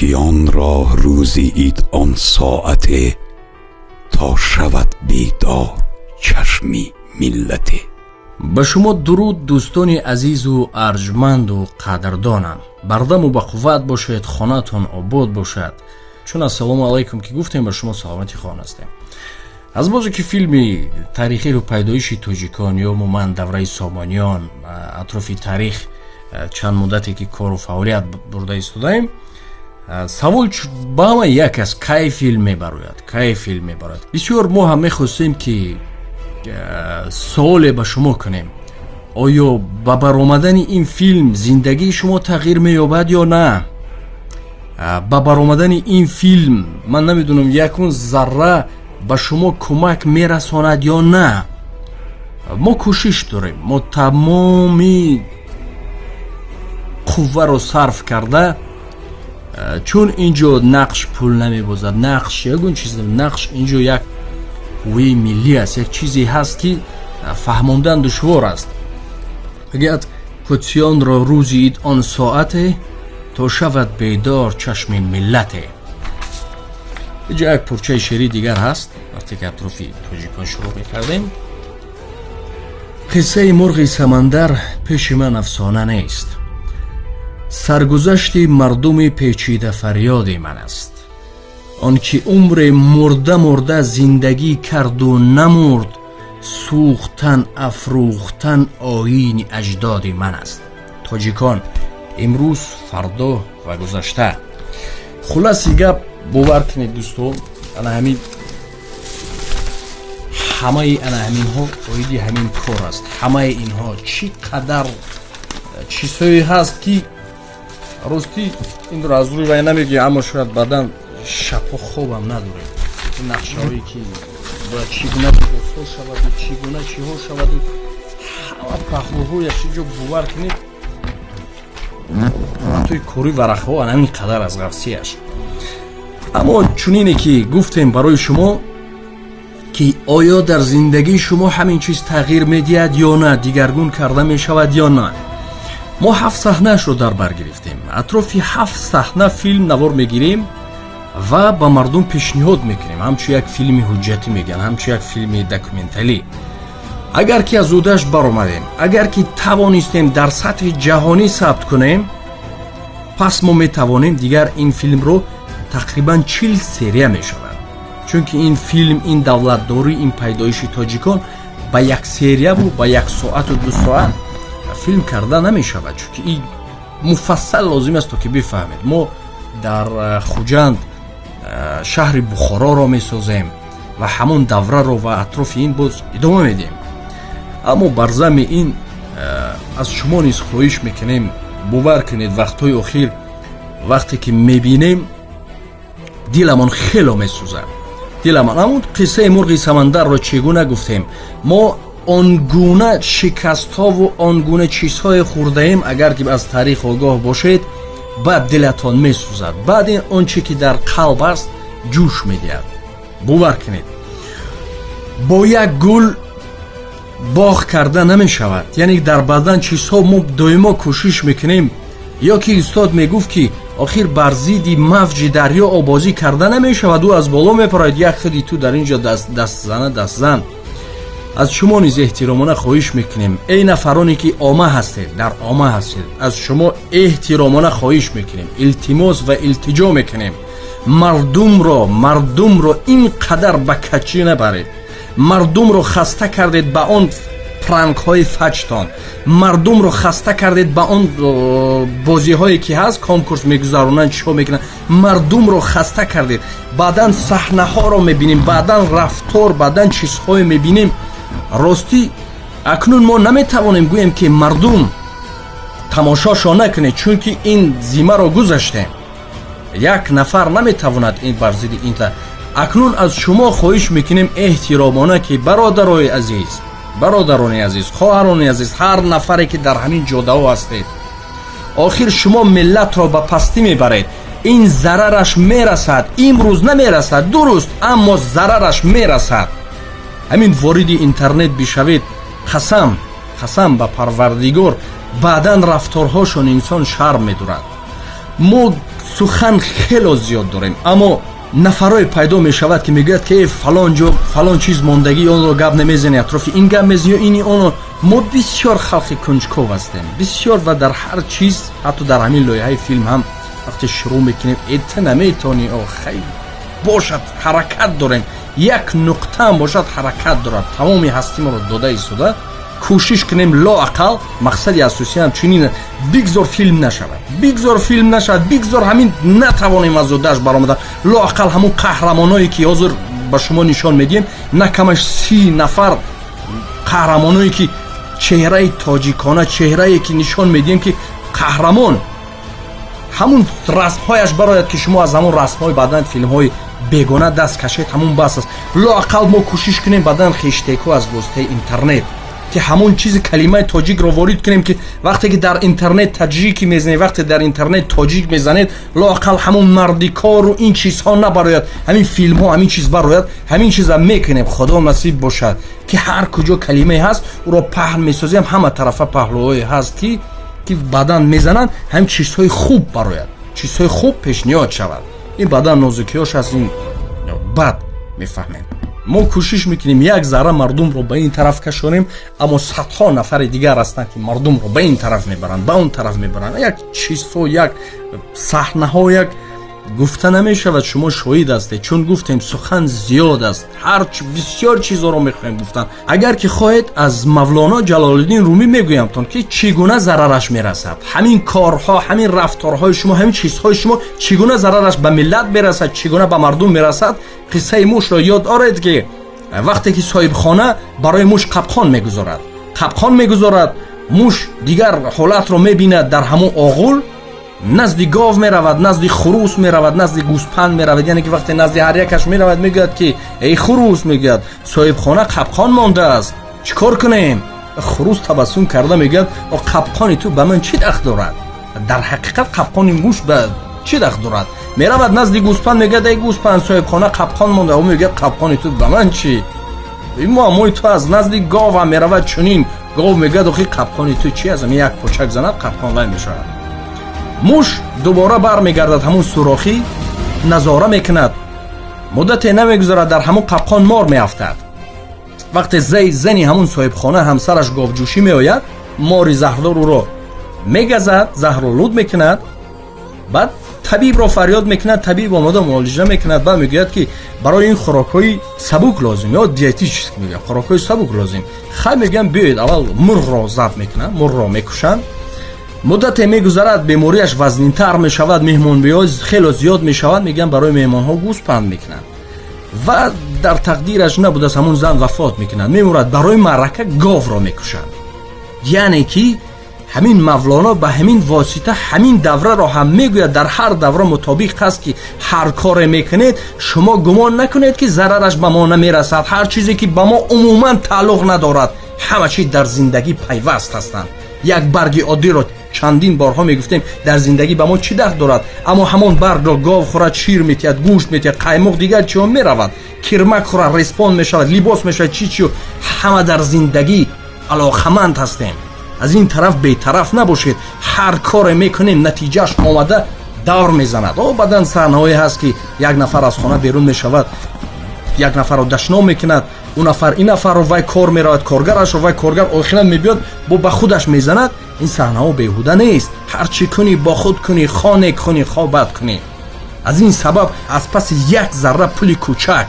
Қудсиёнро рӯзи ид он соате, то шавад бедор чашми миллате. Ба шумо дуруд, дӯстони азизу арҷманду қадрдонам. Бардаму бақувват бошед, хонатон обод бошад. Чун ассалому алайкум ки гуфтем, ба шумо саломатӣ хоҳон ҳастем. Аз бозе ки филми таърихиро пайдоиши тоҷикон ё умуман давраи Сомониён, атрофи таърих чанд муддате ки кору фаъолият бурда истодаем, савол ба ҳама як аст: кай филм мебарояд, кай филм мебарояд? Бисёр мо ҳам мехостем, ки суоле ба шумо кунем: оё ба баромадани ин филм зиндагии шумо тағйир меёбад ё на? Ба баромадани ин филм, ман намедонам, якун зарра ба шумо кӯмак мерасонад ё на? Мо кӯшиш дорем, мо тамоми қувваро сарф карда, чун ин ҷо нақш пул намебозад, нақш ягон чиз, нақш ин ҷо як ҳувияи миллӣ аст, як чизе ҳаст, ки фаҳмондан душвор аст. Мегӯяд: Қудсиёнро рӯзи ид он соате, то шавад бедор чашми миллате. Инҷо як пурчаи шеърии дигар ҳаст. Вақте ки атрофи тоҷикон шурӯъ мекардем: қиссаи мурғи самандар пеши ман афсона нест, саргузашти мардуми печида фарёди ман аст. Он ки умре мурда мурда зиндагӣ карду намурд, сӯхтан афрӯхтан оини аҷдоди ман аст. Тоҷикон имрӯз, фардо ва гузашта. Хулоси гап, бовар кунед, дӯстон, ана ҳамин ҳамаи ана ҳаминҳо оиди ҳамин кор аст. Ҳамаи инҳо чӣ қадар чизҳое ҳаст, ки ростӣ инро аз рӯи вай намегӯям, аммо шояд баъдан шабҳо хобам надорем. Нақшаҳое ки бояд чӣ гуна либосҳо шаваду чӣ гуна чиҳо шаваду ҳама паҳлӯҳояш инҷо, бовар кунед, тои кори варақҳо ана ҳамин қадар аз ғафсияш. Аммо чунине ки гуфтем барои шумо, ки оё дар зиндагии шумо ҳамин чиз тағйир медиҳад ё на, дигаргун карда мешавад ё на? Мо ҳафт саҳнаашро дар бар гирифтем. Атрофи ҳафт саҳна филм навор мегирем ва ба мардум пешниҳод мекунем, ҳамчун як филми ҳуҷҷатӣ мегӯянд, ҳамчун як филми документалӣ. Агар ки аз ӯдаш баромадем, агар ки тавонистем дар сатҳи ҷаҳонӣ сабт кунем, пас мо метавонем дигар ин филмро, тақрибан 40 серия мешавад, чунки ин филм, ин давлатдорӣ, ин пайдоиши тоҷикон ба як серияву ба як соату 2 соат филм карда намешавад, чунки ин муфассал лозим аст, то ки бифаҳмед. Мо дар Хуҷанд шаҳри Бухороро месозем ва ҳамон давраро ва атрофи ин боз идома медиҳем. Аммо бар зами ин аз шумо низ хоҳиш мекунем. Бовар кунед, вақтҳои охир вақте ки мебинем, диламон хело месӯзад, диламон. Ҳамун қиссаи мурғи самандарро чӣ гуна гуфтем, мо он гуна шикастҳову он гуна чизҳое хӯрдаем. Агар ки аз таърих огоҳ бошед, баъд дилатон месӯзад, баъд ин он че ки дар қалб аст, ҷӯш медиҳад. Бовар кунед, бо як гул боғ карда намешавад. Яъне дар бадан чизҳо мо доимо кӯшиш мекунем. Ё ки устод мегуфт, ки охир бар зидди мавҷи дарё обозӣ карда намешавад, ӯ аз боло мепарояд, як худи ту дар ин ҷо дастзана дастзан. Аз шумо низ эҳтиромона хоҳиш мекунем, эй нафароне ки ома ҳастед, дар ома ҳастед, аз шумо эҳтиромона хоҳиш мекунем, илтимос ва илтиҷо мекунем: мардумро ин қадар ба качӣ набаред. Мардумро хаста кардед ба он пранкҳои фаҷтон, мардумро хаста кардед ба он бозиҳое ки ҳаст, конкурс мегузаронанд, чиҳо мекунанд, мардумро хаста кардед. Баъдан саҳнаҳоро мебинем, баъдан рафтор, баъдан чизҳое мебинем. Ростӣ, акнун мо наметавонем гӯем, ки мардум тамошошо накунед, чунки ин зимаро гузаштем. Як нафар наметавонад ин бар зидди инта. Акнун аз шумо хоҳиш мекунем эҳтиромона, ки бародарои азиз, бародарони азиз, хоҳарони азиз, ҳар нафаре ки дар ҳамин ҷодаҳо ҳастед, охир шумо миллатро ба пастӣ мебаред. Ин зарараш мерасад, имрӯз намерасад, дуруст, аммо зарараш мерасад. Ҳамин вориди интернет бишавед, қасам, қасам ба Парвардигор, баъдан рафторҳошон инсон шарм медурад. Мо Сухан хело зиёд дорем, аммо нафарое пайдо мешавад, ки мегӯяд, ки фалон ҷо фалон чиз мондагӣ, онро гап намезанӣ, атрофи ин гап мезанӣ ё ини оно. Мо бисёр халқи кунҷков ҳастем, бисёр, ва дар ҳар чиз, ҳатто дар ҳамин лоиҳаи филм ҳам вақте шурӯъ мекунем, эта наметавонӣ, о хай бошад, ҳаракат дорем, як нуқтаам бошад, ҳаракат дорад. Тамоми ҳастиморо дода истода кӯшиш кунем. Лоақал мақсади асосиам чунин: бигзор филм нашавад, бигзор филм нашавад, бигзор ҳамин натавонем аз уҳдааш баромада, лоақал ҳамун қаҳрамоное, ки ҳозир ба шумо нишон медиҳем, на камаш 30 нафар қаҳрамоное, ки чеҳраи тоҷикона, чеҳрае, ки нишон медиҳем, ки қаҳрамон ҳамун расмҳояш барояд, ки шумо аз ҳамун расмҳои баъдан филмҳои бегона даст кашед, ҳамун бас аст. Лоақал мо кӯшиш кунем баъдан хештегҳо аз воситаи интернет, ки ҳамон чизи калимаи тоҷикро ворид кунем, ки вақте ки дар интернет таджики мезанед, вақте дар интернет тоҷик мезанед, лоақал ҳамон мардикору ин чизҳо набарояд, ҳамин филмҳо, ҳамин чиз барояд. Ҳамин чиза мекунем, Худо насиб бошад, ки ҳар куҷо калимае ҳаст, ӯро паҳн месозем. Ҳама тарафа паҳлӯҳое ҳаст, ки баъдан мезананд, ҳамин чизҳои хуб барояд, чизҳои хуб пешниҳод шавад. Ин баъдан нозукиёш аст, ин бад мефаҳмем. Мо кӯшиш мекунем як зарра мардумро ба ин тараф кашонем, аммо садҳо нафари дигар ҳастанд, ки мардумро ба ин тараф мебаранд, ба он тараф мебаранд. Як чизҳо, як саҳнаҳо, як гуфта намешавад, шумо шоҳид ҳастед, чун гуфтем, сухан зиёд аст, ҳар бисёр чизҳоро мехоҳем гуфтан. Агар ки хоҳед, аз Мавлоно Ҷалолиддин Румӣ мегӯямтон, ки чӣ гуна зарараш мерасад ҳамин корҳо, ҳамин рафторҳои шумо, ҳамин чизҳои шумо, чӣ гуна зарараш ба миллат мерасад, чӣ гуна ба мардум мерасад. Қиссаи мушро ёд оред, ки вақте ки соҳибхона барои муш қапқон мегузорад, қапқон мегузорад, муш дигар ҳолатро мебинад, дар ҳамон оғул назди гов меравад, назди хурӯс меравад, назди гӯспанд меравад. Яъне ки вақте назди ҳар якаш меравад, мегӯяд, ки эй хурӯс, мегӯяд, соҳибхона қапқон мондааст, чӣ кор кунем? Хурӯс табассум карда мегӯяд: о, қапқони ту ба ман чӣ дахл дорад? Дар ҳақиқат қапқони муш ба чӣ дахл дорад? Меравад назди гӯспанд, мегӯяд: эй гӯспанд, соҳибхона қапқон монда. Ӯ мегӯяд: қапқони ту ба ман чӣ? Ин муаммои ту аст. Назди говам меравад чунин, гов мегӯяд: охи, қапқони ту чи аст? Як почак занад, қапқон вай мешавад. Муш дубора бармегардад, ҳамун сурохӣ назора мекунад. Муддате намегузарад, дар ҳамун қапқон мор меафтад. Вақте зай зани ҳамун соҳибхона, ҳамсараш, говҷӯшӣ меояд, мори заҳрдор ӯро мегазад, заҳролуд мекунад. Баъд табибро фарёд мекунад, табиб омода муолиҷа мекунад. Баъд мегӯяд, ки барои ин хӯрокҳои сабук лозим ё диетически мегӯяд, хӯрокҳои сабук лозим. Хай, мегӯям, биёед, аввал мурғро забҳ мекунанд, мурғро мекушанд. Муддате мегузарад, бемориаш вазнинтар мешавад, меҳмонбиҳо хело зиёд мешавад, мегӯям, барои меҳмонҳо гӯспанд мекунанд ва дар тақдираш набудааст, ҳамун зан вафот мекунад, мемурад. Барои маърака говро мекушанд. Яъне ки ҳамин Мавлоно ба ҳамин восита ҳамин давраро ҳам мегӯяд. Дар ҳар давра мутобиқ аст, ки ҳар коре мекунед, шумо гумон накунед, ки зарараш ба мо намерасад. Ҳар чизе, ки ба мо умуман тааллуқ надорад, ҳама чиз дар зиндагӣ пайваст ҳастанд. Як барги оддиро чандин борҳо мегуфтем, дар зиндагӣ ба мо чӣ дард дорад? Аммо ҳамон баргро гов хӯрад, шир метиҳад, гӯшт метиҳад, қаймоқ, дигар чиҳо меравад. Кирмак хӯрад, респон мешавад, либос мешавад, чи чиё. Ҳама дар зиндагӣ алоқаманд ҳастем. Аз ин тараф бетараф набошед. Ҳар коре мекунем, натиҷааш омада давр мезанад. О, баъдан саҳнаҳое ҳаст, ки як нафар аз хона берун мешавад, як нафарро дашном мекунад, ӯ нафар ин нафарро, вай кор меравад, коргарашро, вай коргар охиран мебиёд, бо ба худаш мезанад. Ин саҳнаҳо беҳуда нест. Ҳар чӣ кунӣ, бо худ кунӣ, хо нек кунӣ, хо бад кунӣ. Аз ин сабаб аз паси як зарра пули кӯчак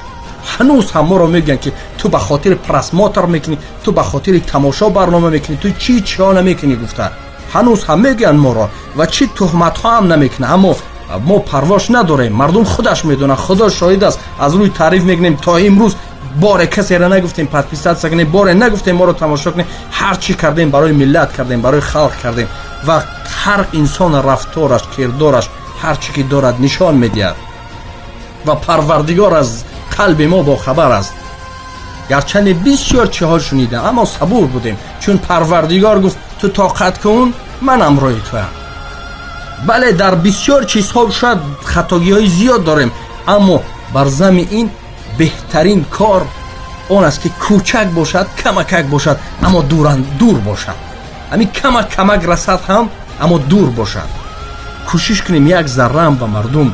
ҳанӯз ҳам моро мегӯянд, ки ту ба хотири просмотр мекунӣ, ту ба хотири тамошо барнома мекунӣ, ту чӣ чиҳо намекунӣ гуфта ҳанӯз ҳам мегӯянд моро ва чӣ туҳматҳо ҳам намекунад. Аммо мо парвош надорем, мардум худаш медонад, Худо шоҳид аст. Аз рӯи таъриф мекунем. То имрӯз боре касеро нагуфтем подписаться кунем, боре нагуфтем моро тамошо кунем. Ҳар чӣ кардем, барои миллат кардем, барои халқ кардем. Ва ҳар инсон рафтораш, кирдораш, ҳар чӣ ки дорад, нишон медиҳад ва Парвардигор аз қалби мо бохабар аст. Гарчанде бисёр чиҳо шунидам, аммо сабур будем, чун Парвардигор гуфт: ту тоқат кун, ман ҳамроҳи туам. Бале, дар бисёр чизҳо шояд хатогиҳои зиёд дорем, аммо бар зами ин беҳтарин кор он аст, ки кӯчак бошад, камакак бошад, аммо дур бошад. Ҳамин камак камак расад ҳам, аммо дур бошад. Кӯшиш кунем як зарраам ба мардум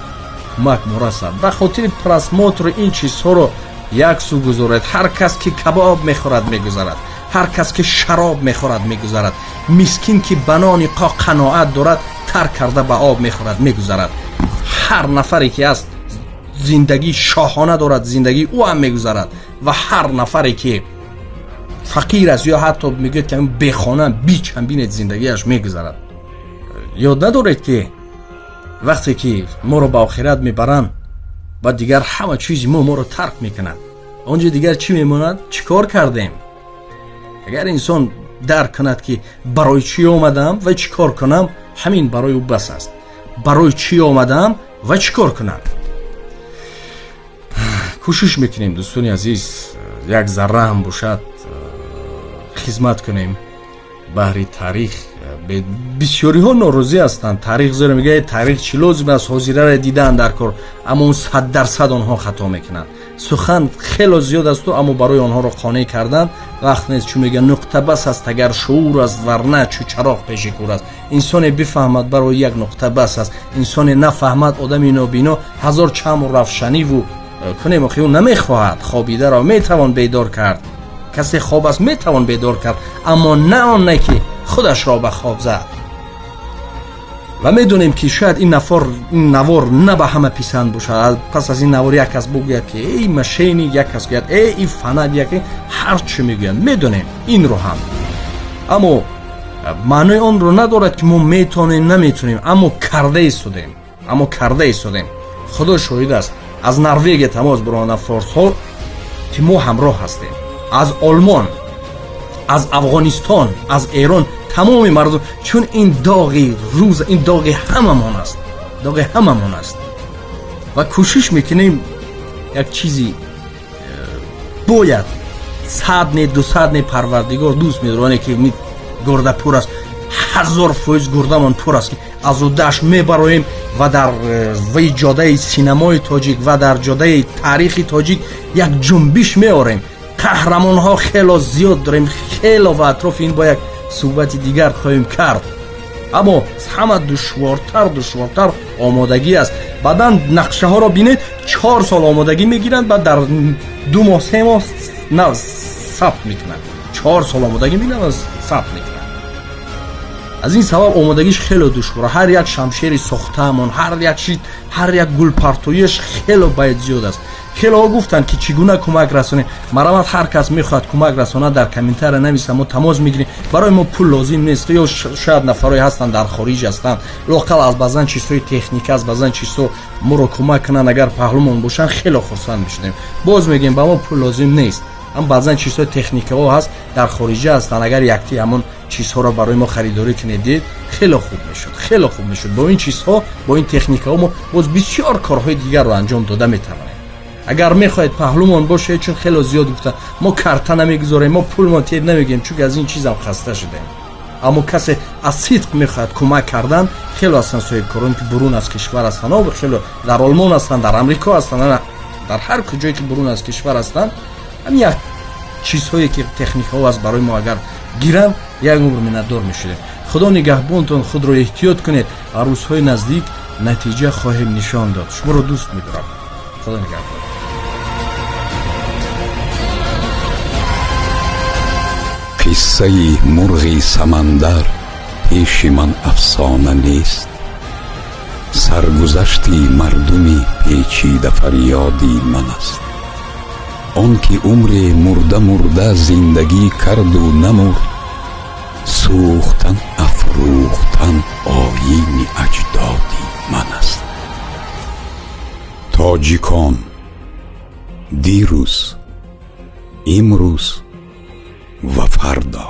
кӯмак мурасад. Ба хотири просмотр ин чизҳоро як су гузоред. Ҳар кас ки кабоб мехӯрад мегузарад, ҳар кас ки шароб мехӯрад мегузарад, мискин ки ба нони қоқ қаноат дорад тар карда ба об мехӯрад мегузарад. Ҳар нафаре ки аст зиндагии шоҳона дорад, зиндагии ӯ ҳам мегузарад. Ва ҳар нафаре ки фақир аст ё ҳатто мегӯяд ки бехона бич ҳам бинед, зиндагиаш мегузарад. Ёд надоред ки вақте ки моро ба охират мебаранд ва дигар ҳама чизи моро тарк мекунанд, онҷо дигар чӣ мемонад? Чӣ кор кардем? Агар инсон дарк кунад ки барои чӣ омадам ва чӣ кор кунам, ҳамин барои ӯ бас аст. Барои чӣ омадам ва чӣ кор кунам? Кӯшиш мекунем, дӯстони азиз, як зарра ҳам бошад хизмат кунем баҳри таърих. Бисёриҳо норозӣ ҳастанд. Таърих зеро мегӯяд таърих чӣ лозим аст, ҳозираро дидан дар кор. Аммо он 100% онҳо хато мекунанд. Сухан хело зиёд асту, аммо барои онҳоро қонеъ кардан вақт нест. Чун мегӯянд нуқта бас аст агар шуур аст, варна чу чароғ пеши кӯр аст. Инсоне бифаҳмад барои як нуқта бас аст, инсоне нафаҳмад одами нобино ҳазор чаму равшаниву кунем, охи ӯ намехоҳад. Хобидаро метавон бедор кард, касе хоб аст метавон бедор кард, аммо на он ки худашро ба хоб зад. Ва медонем ки шояд ин навор на ба ҳама писанд бошад. Пас аз ин навор як кас бигӯяд ки эй мошенник, як кас гӯяд эй ин фанат, як ҳар чӣ мегӯянд, медонем инро ҳам. Аммо маънои онро надорад ки мо метавонем наметавонем, аммо карда истодем, аммо карда истодем. Худо шоҳид аст, аз Норвегия тамос барона форсҳо ки мо ҳамроҳ ҳастем, аз Олмон, аз Афғонистон, аз Эрон, тамоми мардум, чун ин доғи рӯз, ин доғи ҳамамон аст, доғи ҳамамон аст. Ва кӯшиш мекунем як чизи бояд 100 не 200 не, Парвардигор дӯст медоране ки гурда пур аст, 1000% гурдамон пур аст, ки аз удаш мебароем ва дар вай ҷодаи синамои тоҷик ва дар ҷодаи таърихи тоҷик як ҷунбиш меорем. Қаҳрамонҳо хело зиёд дорем, хело, ва атрофи ин бо як суҳбати дигар хоҳем кард. Аммо ҳама душвортар омодагӣ аст. Баъдан нақшаҳоро бинед, 4 сол омодагӣ мегиранд, баъд дар 2 моҳ 3 моҳ сабт мекунанд. 4 сол омодагӣ мегиранд ва сабт мекунанд. Аз ин сабаб омодагиш хело душвор. Ҳар як шамшери сохтаамон, ҳар як шит, ҳар як гулпартояш хело бояд зиёд аст. Хелоҳо гуфтанд ки чӣ гуна кӯмак расонем. Марамат, ҳар кас мехоҳад кӯмак расонад, дар комментария нависа, мо тамос мегирем. Барои мо пул лозим нест. Ё шояд нафарое ҳастанд дар хориҷ ҳастанд, лоақал аз баъзан чизҳои техника, аз баъзан чизҳо моро кӯмак кунанд. Агар паҳлумон бошанд, хело хурсанд мешудем. Боз мегӯем, ба мо пул лозим нест. Ҳам баъзан чизҳои техникаҳо ҳаст, дар хориҷа ҳастанд, агар якти ҳамон чизҳоро барои мо харидорӣ кунед, дид, хело хуб мешуд, хело хуб мешуд. Бо ин чизҳо, бо ин техникаҳо мо боз бисёр корҳои дигарро анҷом дода метавонем. Агар мехоҳед паҳлумон бошед, чун хело зиёд гуфтанд мо карта намегузорем, мо пулмон тед намегӯем, чунки аз ин чизам хаста шудем. Аммо касе аз сидқ мехоҳад кӯмак кардан, хело ҳастанд соҳибкорон ки бурун аз кишвар ҳастанд, хело дар Олмон ҳастанд, дар Амрико ҳастанд, дар ҳар куҷое ки бурун аз кишвар ҳастанд, ҳамин як чизҳое ки техникаҳо аст барои мо агар гиранд, як умр миннатдор мешудем. Худо нигаҳбонтон, худро эҳтиёт кунед ва рӯзҳои наздик натиҷа хоҳем нишон дод. Шуморо дӯст медорам. Худо нигаҳбон. Қиссаи мурғи самандар пеши ман афсона нест, саргузашти мардуми печида фарёди ман аст. Он ки умре мурда мурда зиндагӣ карду намурд, сӯхтан афрӯхтан оини аҷдоди ман аст. Тоҷикон дирӯз, имрӯз ва фардо.